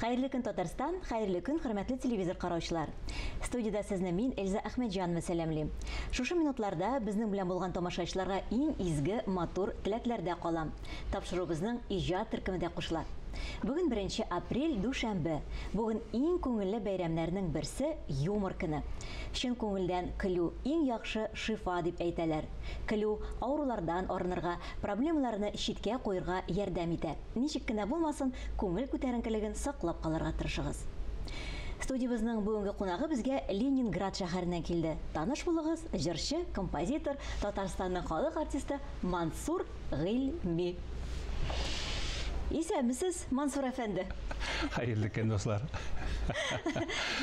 Хәерле көн, Татарстан, хәерле көн, хөрмәтле телевизор караучылар. Студиядә сезне мин, Эльза Әхмәтҗанова сәламлим. Шушы минутларда безнең белән булган тамашачыларга иң изге, матур теләкләрдә калам. Тапшыруыбызның иҗат төркеме дә кушыла. Бүген 1 апрель, дүшәмбе. Бүген иң күңелле бәйрәмнәрнең берсе юмор көне. Чын күңелдән көлү иң яхшы шифа дип әйтәләр. Көлү авырулардан арынырга, проблемаларны читкә куерга ярдәм итә. Ничек кенә булмасын, күңел күтәренкелеген саклап калырга тырышыгыз. Студиябезнең бүгенге кунагы безгә Ленинград шәһәреннән килде. Таныш булыгыз, җырчы, композитор, Татарстанның халык артисты Мансур Гыйльми. Исәнмесез, Мансур әфәнде. Хәерле көн, дуслар.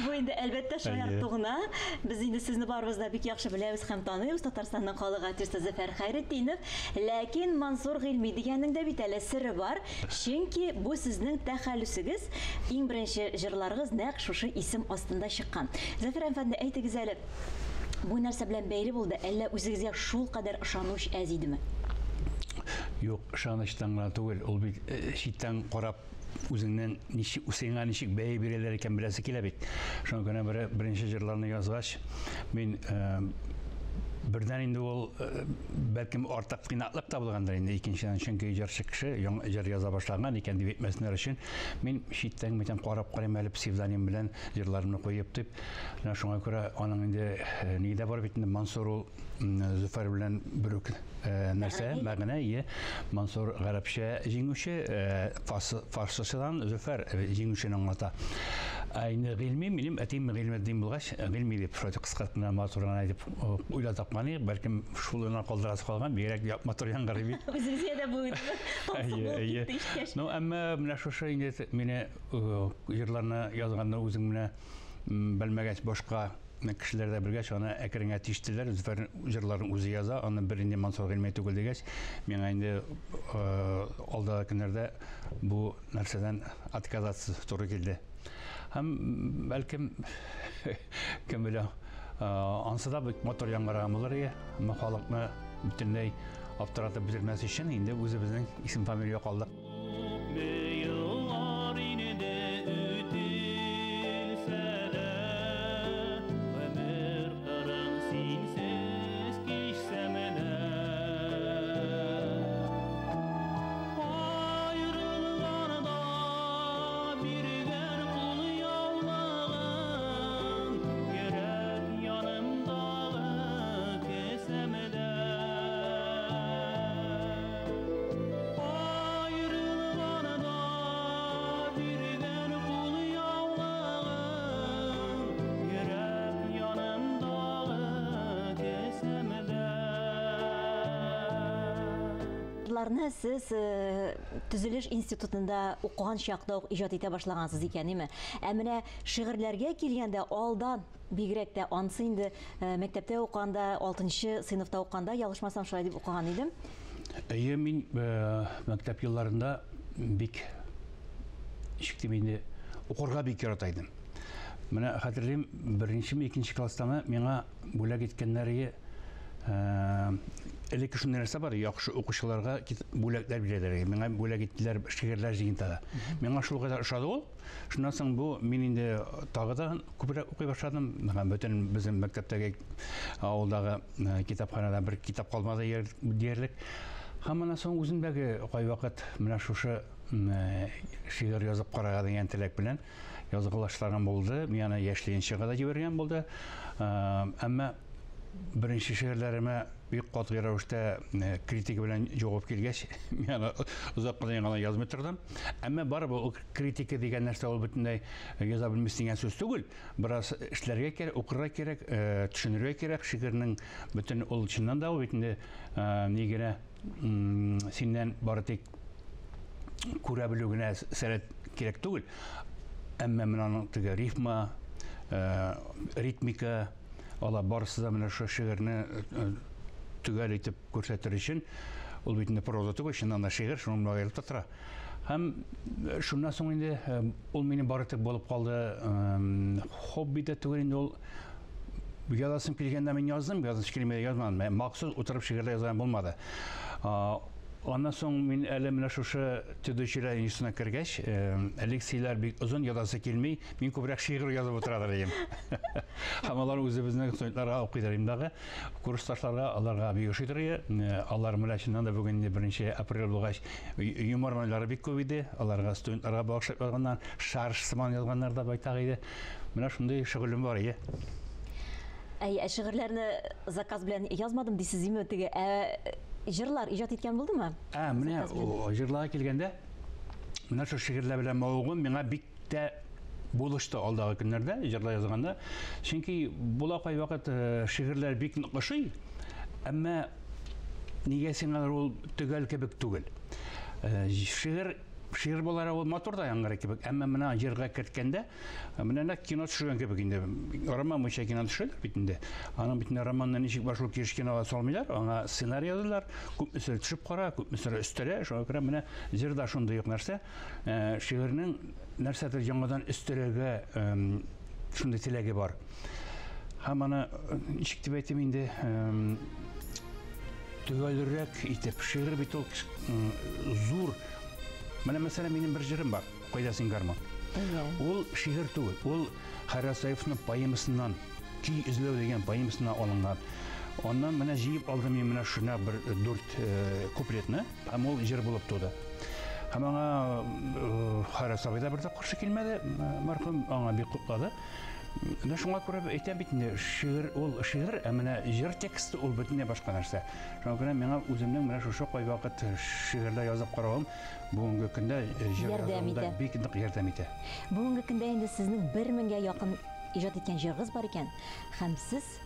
Бу инде әлбәттә шаярту гына. Без инде сезне барыбыз да бик яхшы беләбез һәм таныйбыз. Татарстанның халык артисты Зөфәр Хәйретдинов. Ләкин Мансур Гыйльми дигәннең дә бит әле сере бар. Чөнки бу сезнең тәхәллүсегез, иң беренче җырларыгыз нәкъ шушы исем астында чыккан. Зөфәр әфәнде, әйтегез әле, бу нәрсә белән бәйле булды? Әллә үзегезгә шулкадәр ышаныч әз идеме? Юк, ышанычтан гына түгел, ул бит читтән карап үзеңнең ничек сиңа ничек бәя бирәләр икән беләсе килә бит. Шуңа күрә бер, беренче җырларны язгач, мин бердән инде ул бәлкем артык тыйнаклык та булгандыр инде, икенчедән, чөнки җырчы кеше яңа җыр яза башлаган икән дип әйтмәсеннәр өчен, мин читтән бүтән карап карыйм әле псевдоним белән җырларымны куеп дип. Менә шуңа күрә аның инде ни дә бар бит инде, Мансур ул Зөфәр белән бер үк нәрсә, мәгънә, ие. Мансур гарәпчә җиңүче, фарсычадан Зөфәр җиңүчене аңлата. Ә инде Гыйльми, минем әтием Гыйльметдин булгач, Гыйльми дип шулай кыскартып менә матур гына итеп уйлап тапкан идек, бәлкем шул гына калдырасы калган, бигрәк матур яңгырый бит. Үзегезгә дә бу тансык булып китте ишеткәч. Ну, әмма менә шушы инде мине җырларны язганда үзең менә белмәгәч башка кешеләр дә белгәч, аны әкрен генә тиштеләр. Зөфәр җырларын үзе яза, аны бернинди Мансур Гыйльми түгел дигәч, миңа инде алдагы көннәрдә бу нәрсәдән отказаться туры килде. Һәм бәлкем кем белә, ансы да бик матур яңгыраган булыр иде. Әмма халыкны бөтенләй аптыратып бетермәс өчен инде үзебезнең исем фамилия калдык. Еллар инде үтелсә дә, гомер кырын синсез кичсәм дә. Аерылганда биргән кулъяулыгың, йөрәк янымдагы кесәмдә. Аерылганда биргән кулъяулыгың, йөрәк янымдагы кесәмдә. Җырларны сез төзелеш институтында укыган чакта ук иҗат итә башлагансыз икән, әйме? Ә менә шигырьләргә килгәндә алдан бигрәк тә ансы инде мәктәптә укыганда, 6 сыйныфта укыганда, ялгышмасам шулай дип укыган идем. Әйе, мин мәктәп елларында бик ничек дип инде укырга бик ярата идем. Менә хәтерлим, беренчеме, икенче класстамы миңа бүләк иткәннәре элекке шундый нәрсә бар, яхшы укучыларга бүләкләр бирәләр. Миңа бүләк иттеләр шигырьләр җыентыгы. Миңа шул кадәр ошады ул. Шуннан соң бу мин инде тагы да күбрәк укый башладым. Һәм бөтен безнең мәктәптәге авылдагы китапханада бер китап калмады диярлек. Һәм аннан соң үземдәге кайвакыт менә шушы шигырь язып карарга дигән теләк белән язгылашлаган булды. Мин аны яшьлеген чыга да җибәргән булды. Әмма беренче шигырьләремә бик катгый рәвештә критика белән җавап килгәч, мин аны озак кына гына язмый тордым. Әмма барыбер ул критика дигән нәрсә ул бөтенләй яза белмис дигән сүз түгел. Бераз эшләргә кирәк, укырга кирәк, төшенергә кирәк. Шигырьнең бөтен ул чыннан да ул бит инде ни генә синнән бары тик күрә белү генә сәләт кирәк түгел. Әмма менә аның теге рифма, ритмика, алар барысы да менә шушы шигырьне төгәл итеп күрсәтер өчен, ул бит инде проза түгел, чыннан да шигырь, шуның белән аерылып та тора. Һәм шуннан соң инде ул минем бары тик булып калды, хобби дә түгел инде ул. Язасым килгәндә мин яздым, язасым килмәгәндә язмадым. Мин махсус утырып шигырьләр язган булмады. Аннан соң мин әле менә шушы төзүчеләр институтына кергәч, лекцияләр бик озын, язасы килми, мин күбрәк шигырь язып утырадыр идем. Һәм алар үзебезнең студентларга укыйдыр идем дагы, курсташларга, аларга бик ошыйдыр иде. Алар менә чыннан да бүген инде 1 апрель булгач, юмор майлары бик күп иде. Аларга студентларга багышлап язганнар, шарж сыман язганнар да байтак иде. Менә шундый шөгылем бар иде. Әй, ә шигырьләрне заказ белән язмадым дисез име теге? Ә җырлар иҗат иткән булдымы? Ә, менә җырларга килгәндә, менә шул шигырьләр белән мавыгуым миңа бик тә булышты алдагы көннәрдә җырлар язганда. Чөнки була кайвакыт шигырьләр бик нык ошый, әмма нигә сиңа ул төгәл кебек түгел. Шигырь буларак ул матур да яңгырый кебек, әмма менә җырга керткәндә, менә нәкъ кино төшергән кебек инде. Роман буенча кино төшерәләр бит инде. Аның бит инде романны ничек бар шул килеш кинога салмыйлар, аңа сценарий язалар, күпмесер төшеп кара, күпмесер өстәлә. Шуңа күрә менә җырда шундый ук нәрсә. Шигырьнең нәрсәдер яңадан өстәлергә шундый теләге бар. Һәм аны ничек дип әйтим инде, төгәлрәк итеп, шигырь бит ул зур. Менә мәсәлән, минем бер җырым бар, Кайда син гармун? Ул шигырь түгел, ул Харрас Саифның поэмасыннан, Көй эзләү дигән поэмасыннан алынган. Аннан менә җыеп алдым мин менә шуна бер 4 куплетны, һәм ул җыр булып туды. Һәм аңа Харрас абый да бер дә каршы килмәде, мәрхүм аңа бик хуплады. Менә шуңа күрә әйтәм бит инде, шигырь ул шигырь, ә менә җыр тексты ул бөтенләй башка нәрсә. Шуңа күрә миңа үземнең менә шушы кайвакыт шигырьләр язып каравым бүгенге көндә җыр язуымда бик нык ярдәм итә. Бүгенге көндә инде сезнең 1000гә якын иҗат иткән җырыгыз бар икән, һәм сез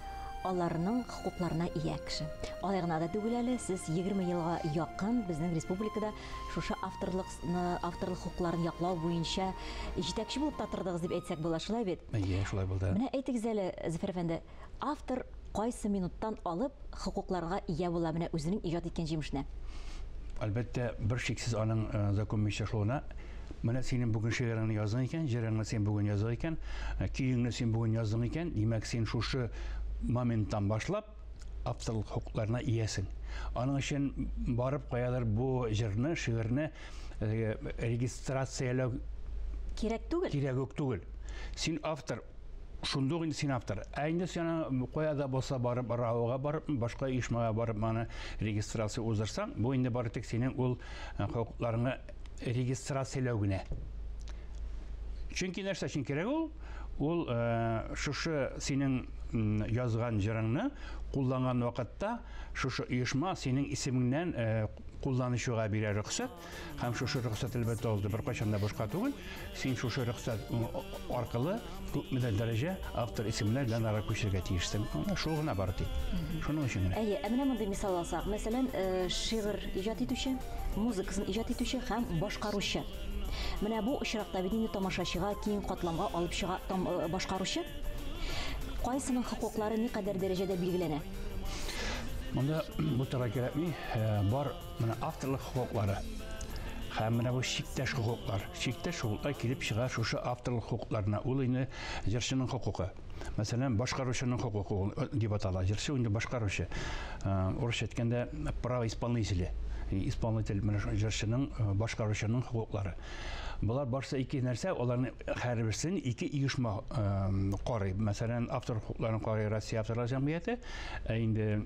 аларның хокукларына ия кеше. Алай гына да түгел әле, сез 20 елга якын безнең республикада шушы авторлык хокукларын яклау буенча җитәкче булып та тордыгыз дип әйтсәк була, шулай бит? Әйе, шулай булды. Менә әйтегез әле, Зөфәр әфәнде, автор кайсы минуттан алып хокукларга ия була менә үзенең иҗат иткән җимешенә? Әлбәттә, бер шиксез аның закон буенча шулына. Менә синең бүген шигыреңне яздың икән, җырыңны син бүген яздың икән, көеңне син бүген яздың икән, димәк, син шушы моменттан башлап авторлык хокукларына иясең. Аның өчен барып каядыр бу җырны, шигырьне регистрацияләү кирәк түгел. Кирәк үк түгел. Син автор, шундук инде син автор. Ә инде син кая да булса барып, РАОга барып, башка оешмага барып аны регистрация уздырсаң, бу инде бары тик синең ул хокукларыңны регистрацияләү генә. Чөнки нәрсә өчен кирәк ул? Ул шушы синең язган җырыңны кулланган вакытта шушы оешма синең исемеңнән кулланучыга бирә рөхсәт, һәм шушы рөхсәт әлбәттә ул беркайчан да бушка түгел. Син шушы рөхсәт аркылы күпмедер дәрәҗә автор исеменә гонорар күчерергә тиешсең. Шул гына бар тик. Шуның өчен генә. Әйе, ә менә мондый мисал алсак, мәсәлән, шигырь иҗат итүче, музыкасын иҗат итүче һәм башкаручы. Менә бу очракта бит инде тамашачыга киң катламга алып чыга башкаручы. Кайсының хокуклары никадәр дәрәҗәдә билгеләнә? Монда бу тора кирәкми, бар менә авторлык хокуклары һәм менә бу чиктәш хокуклар. Чиктәш хокуклар килеп чыга шушы авторлык хокукларына. Ул инде җырчының хокукы. Мәсәлән, башкаручының хокукы дип атала. Җырчы инде башкаручы. Урысча әйткәндә, право исполнителя. Исполнитель менә шул җырчының, башкаручының хокуклары. Болар барсы ике нәрсә, аларны һәрберсен ике оешма карый. Мәсәлән, автор хокукларын карый Россия авторлар җәмгыяте, ә инде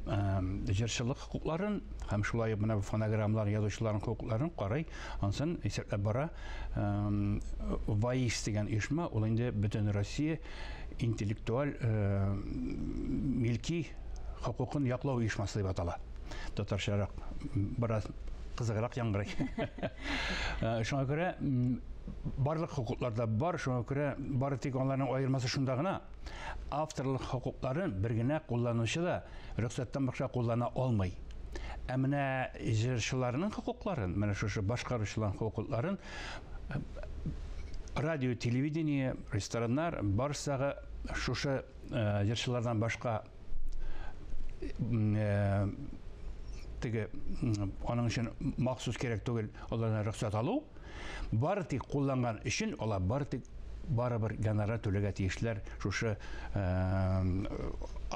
җырчылык хокукларын һәм шулай ук менә бу фонограммалар язучыларның хокукларын карый. Ансын исәпләп бара. ВАИС дигән оешма, ул инде бөтен Россия интеллектуаль милки хокукын яклау оешмасы дип атала. Татарчарак бераз кызыграк яңгырый. Шуңа күрә барлык хокуклар да бар, шуңа күрә бары тик аларның аермасы шунда гына. Авторлык хокукларын бер генә кулланучы да рөхсәттән башка куллана алмый. Ә менә җырчыларның хокукларын, менә шушы башкаручыларның хокукларын радио, телевидение, рестораннар барсагы шушы җырчылардан башка теге аның өчен махсус кирәк түгел алардан рөхсәт алу. Бары тик кулланган өчен алар бары тик барыбер гонорар түләргә тиешләр шушы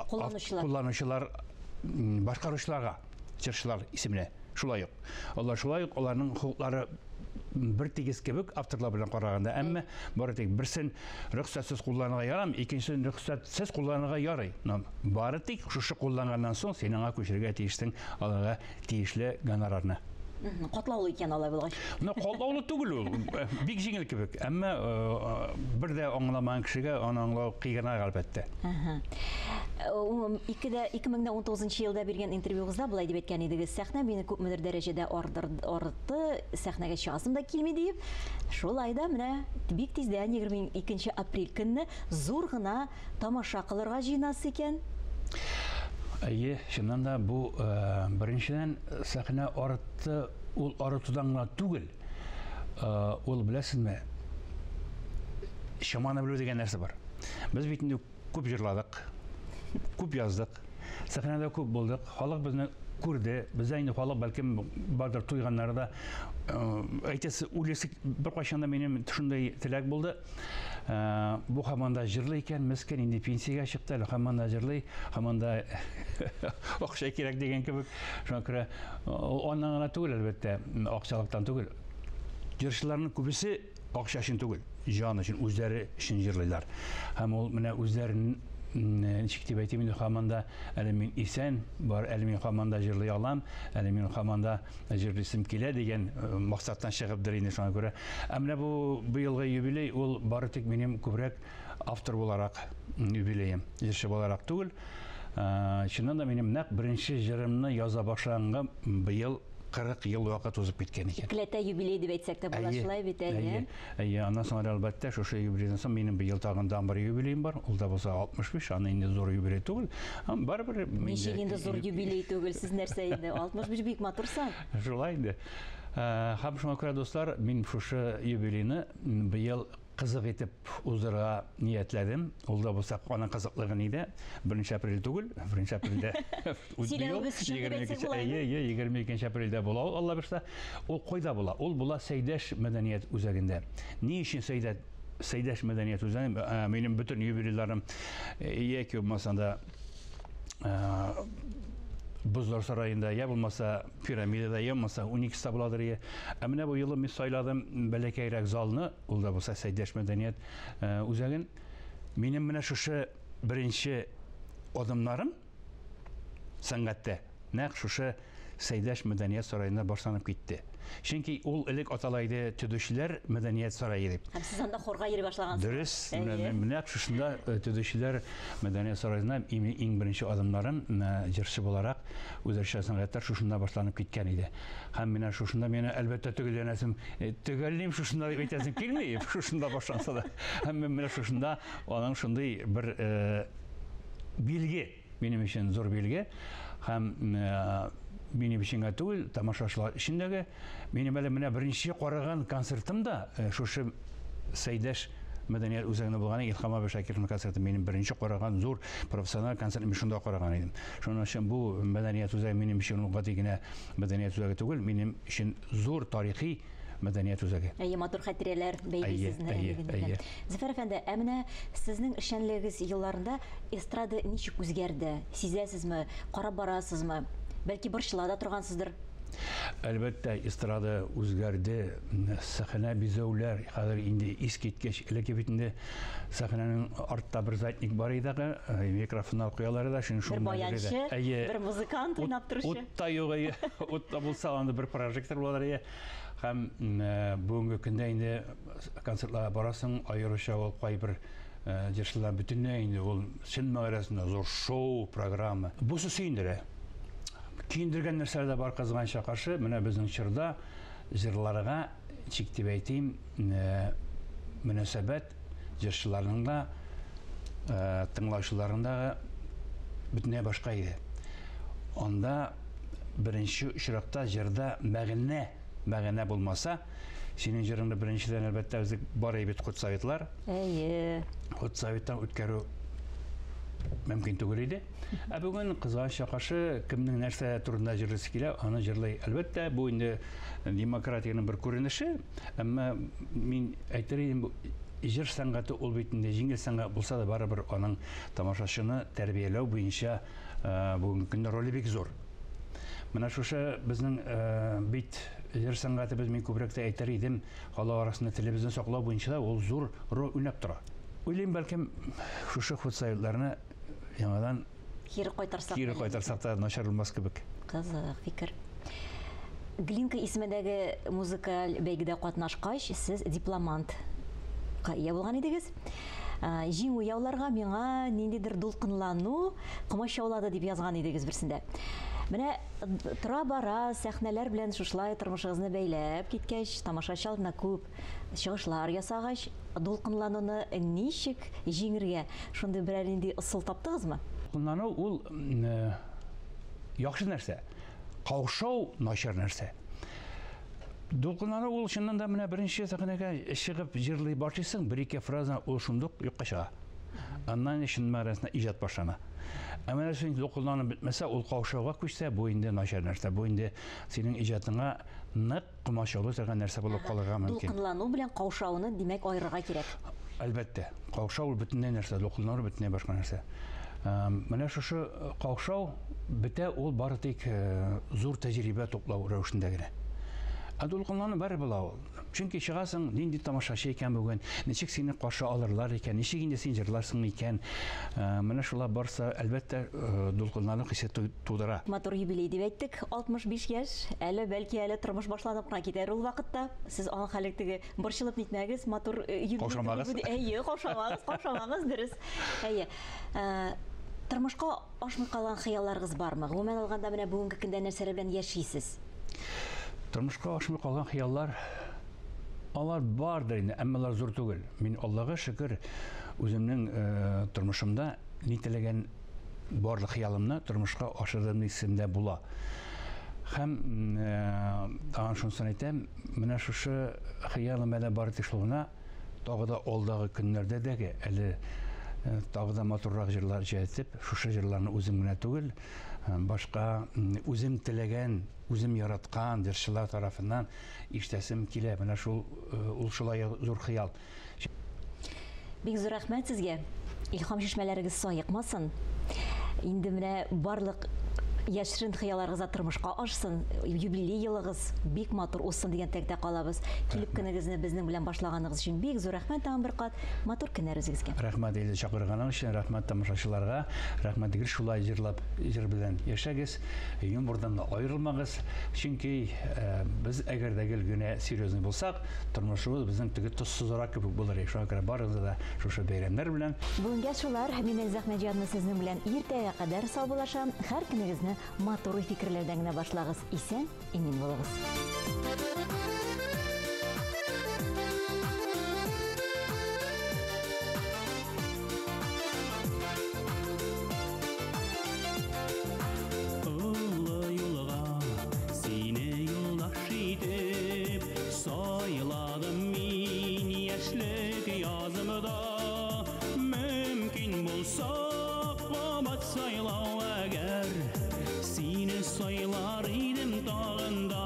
кулланучылар. Кулланучылар, башкаручыларга, җырчылар исеменә. Шулай ук. Алар шулай ук аларның хокуклары бер тигез кебек авторлар белән караганда, әмма бары тик берсен рөхсәтсез кулланырга ярамый, икенчесен рөхсәтсез кулланырга ярый. Но бары тик шушы кулланганнан соң син аңа күчерергә тиешсең аларга тиешле гонорарны. Катлаулы икән алай булгач. Но катлаулы түгел ул, бик җиңел кебек. Әмма бер дә аңламаган кешегә аны аңлау кыйгырак әлбәттә. 2019 елда биргән интервьюгызда болай дип әйткән идегез: сәхнә мине күпмедер дәрәҗәдә арытты, сәхнәгә чыгасым да килми диеп. Шулай да менә бик тиздән 22 апрель көнне зур гына тамаша кылырга җыенасыз икән. Әйе, чыннан да бу беренчедән сәхнә арытты, ул арытудан гына түгел. Ул беләсезме, чаманы белү дигән нәрсә бар. Без бит инде күп җырладык, күп яздык, сәхнәдә күп булдык, халык безне күрде. Бездә инде халык бәлкем бардыр туйганнары да, әйтәсе, үлесе бер кайчан да минем шундый теләк булды. Бу һаман да җырлый икән, мескен инде пенсиягә чыкты, әле һаман да җырлый, һаман да акча кирәк дигән кебек. Шуңа күрә аннан гына түгел, әлбәттә, акчалыктан түгел. Җырчыларның күбесе акча өчен түгел, җан өчен, үзләре өчен җырлыйлар. Һәм ул менә үзләрен ничек дип әйтим инде, һаман да әле мин исән, бар, әле мин һаман да җырлый алам, әле мин һаман да җырлыйсым килә дигән максаттан чыгыптыр инде шуңа күрә. Ә менә бу быелгы юбилей ул бары тик минем күбрәк автор буларак юбилеем, җырчы буларак түгел. Чыннан да минем нәкъ беренче җырымны яза башлаганга быел 40 ел вакыт узып киткән икән. Икеләтә юбилей дип әйтсәк тә була, шулай бит, әйе. Әйе, аннан соң әлбәттә шушы юбилейдән соң минем быел тагын да бер юбилеем бар. Ул да булса 65, аны инде зур юбилей түгел. Барыбер ничек инде зур юбилей түгел, сез нәрсә инде? 65 бик матур сан. Шулай инде. Һәм шуңа күрә, дуслар, мин шушы юбилейны быел кызык итеп уздырырга ниятләдем. Ул да булса аның кызыклыгы нидә? 1 апрель түгел, 1 апрельдә 22 апрельдә була ул, Алла бирсә. Ул кайда була? Ул була Сәйдәш мәдәният үзәгендә. Ни өчен Сәйдәш мәдәният үзәге? Минем бөтен юбилейларым яки булмаса да Бозлар сараенда, я булмаса пирамидада, я булмаса Уникста буладыр. Ә менә бу юлы мин сайладым бәләкәйрәк залны, ул да булса Сәйдәш мәдәният үзәген. Минем менә шушы беренче адымнарым сәнгатьтә нәкъ шушы Сәйдәш мәдәният сараенда башланып китте. Чөнки ул элек атала иде Төзүчеләр мәдәният сарае дип. Һәм сез анда хорга йөри башлагансыз. Дөрес, менә шушында Төзүчеләр мәдәният сараенда иң беренче адымнарым җырчы буларак үзешчән сәнгатьтә шушында башланып киткән иде. Һәм менә шушында мине әлбәттә төгәлләнәсем, төгәллим шушында дип әйтәсем килми, шушында башланса да. Һәм менә шушында аның шундый бер билге, минем өчен зур билге. Һәм минем өчен генә түгел, тамашачылар өчен дә. Минем әле менә беренче караган концертым да шушы Сәйдәш мәдәният үзәгендә булган Илһам абый Шакировның концерты минем беренче караган зур профессиональ концерт, мин шунда караган идем. Шуның өчен бу мәдәният үзәге минем өчен ул гади генә мәдәният үзәге түгел, минем өчен зур тарихи мәдәният үзәге. Әйе, матур хатирәләр бәйли сезне әлеге көндә. Зөфәр әфәнде, ә менә сезнең эшчәнлегегез елларында эстрада ничек үзгәрде? Сизәсезме? Карап барасызмы? Бәлки борчыла да торгансыздыр? Әлбәттә, эстрада үзгәрде. Сәхнә бизәүләр хәзер инде искиткеч. Элек бит инде сәхнәнең артта бер задник бар иде, микрофоннар куялар иде, шуны шунда бер баянчы, бер музыкант уйнап торучы. Ут та юк, ут та булса, анда бер прожектор булар иде. Һәм бүгенге көндә инде концертларга барасың, аеруча ул кайбер җырчылар бөтенләй инде ул чын мәгънәсендә зур шоу программа. Бусы сөендерә. Киендергән нәрсәләр дә бар, кызганычка каршы, менә безнең чорда җырларга, ничек дип әйтим, мөнәсәбәт җырчыларның да, тыңлаучыларның да бөтенләй башка иде. Анда беренче очракта җырда мәгънә булмаса, синең җырыңны беренчедән әлбәттә үзе бар бит худсоветлар. Әйе. Худсоветтан үткәрү мөмкин түгел иде. Ә бүген кызганычка каршы, кемнең нәрсә турында җырлыйсы килә, аны җырлый. Әлбәттә, бу инде демократиянең бер күренеше, әмма мин әйтер идем, бу җыр сәнгате ул бит инде җиңел сәнгать булса да, барыбер аның тамашачыны тәрбияләү буенча бүгенге көндә роле бик зур. Менә шушы безнең бит җыр сәнгатебез, мин күбрәк тә әйтер идем, халык арасында телебезне саклау буенча да ул зур роль уйнап тора. Уйлыйм, бәлкем, шушы худсоветларны яңадан кире кайтарсак, кире кайтарсак та начар булмас кебек. Кызык фикер. Глинка исемендәге музыкаль бәйгедә катнашкач, сез дипломантка ия булган идегез. Җиңү яуларга миңа ниндидер дулкынлану комачаулады дип язган идегез берсендә. Менә тора-бара сәхнәләр белән шушылай тормышыгызны бәйләп киткәч, тамашачы алдына күп чыгышлар ясагач, дулкынлануны ничек җиңергә? Шундый берәр нинди ысул таптыгызмы? Дулкынлану ул яхшы нәрсә. Каушау начар нәрсә. Дулкынлану ул чыннан да менә беренче сәхнәгә чыгып җырлый башлыйсың, бер-ике фраза ул шундук юкка чыга. Аннан чын мәгънәсендә иҗат башлана. Ә менә син дулкынланып бетмәсә, ул каушауга күчсә, бу инде начар нәрсә. Бу инде синең иҗатыңа нык комачаулый торган нәрсә булып калырга мөмкин. Дулкынлану белән каушауны, димәк, аерырга кирәк. Әлбәттә, каушау ул бөтенләй нәрсә, дулкынлану бөтенләй башка нәрсә. Менә шушы каушау бетә ул бары тик зур тәҗрибә туплау рәвешендә генә. Ә дулкынлану бары була ул. Чөнки чыгасың, нинди тамашачы икән бүген, ничек сине каршы алырлар икән, ничек инде син җырларсың икән. Менә шулар барса, әлбәттә, дулкынлану хисе тудыра. Матур юбилей дип әйттек, 65 яшь. Әле бәлки әле тормыш башланып кына китәр ул вакытта. Сез аңа хәлек теге борчылып нитмәгез, матур юбилей. Каушамагыз. Әйе, каушамагыз, каушамагыз, дөрес. Әйе. Тормышка ашмый калган хыялларыгыз бармы? Гомумән алганда менә бүгенге көндә нәрсәләр белән яшисез? Тормышка ашмый калган хыяллар алар бардыр инде, әмма алар зур түгел. Мин Аллага шөкер, үземнең тормышымда ни теләгән барлык хыялымны тормышка ашырдым дисәм дә була. Һәм тагын шунысын әйтәм, менә шушы хыялым әле бары тик шул гына, тагы да алдагы көннәрдә дә әле тагы да матуррак җырлар иҗат итеп, шушы җырларны үзем генә түгел, башка үзем теләгән, үзем яраткан җырчылар тарафыннан ишетәсем килә. Менә шул ул шулай зур хыял. Бик зур рәхмәт сезгә. Илһам чишмәләрегез саекмасын. Инде менә барлык яшерен хыялларыгыз да тормышка ашсын, юбилей елыгыз бик матур узсын дигән теләктә калабыз. Килеп көнегезне безнең белән башлаганыгыз өчен бик зур рәхмәт тагын бер кат. Матур көннәр үзегезгә. Рәхмәт инде чакырганың өчен, рәхмәт тамашачыларга, рәхмәт гел шулай җырлап, җыр белән яшәгез, юмордан да аерылмагыз, чөнки без әгәр дә гел генә серьезный булсак, тормышыбыз безнең теге тозсызрак кебек булыр. Шуңа күрә барыгызны да шушы бәйрәмнәр белән. Бүгенгә шулар. Мин Эльза Әхмәтҗанова сезнең белән иртәгә кадәр саубуллашам. Һәр көнегезне матур фикерләрдән генә башлагыз. Исән, имин булыгыз. Олы юлга сине юлдаш итеп сайладым мин яшьлек язымда. Мөмкин булса кабат сайлау әгәр, сине сайлар идем тагын да.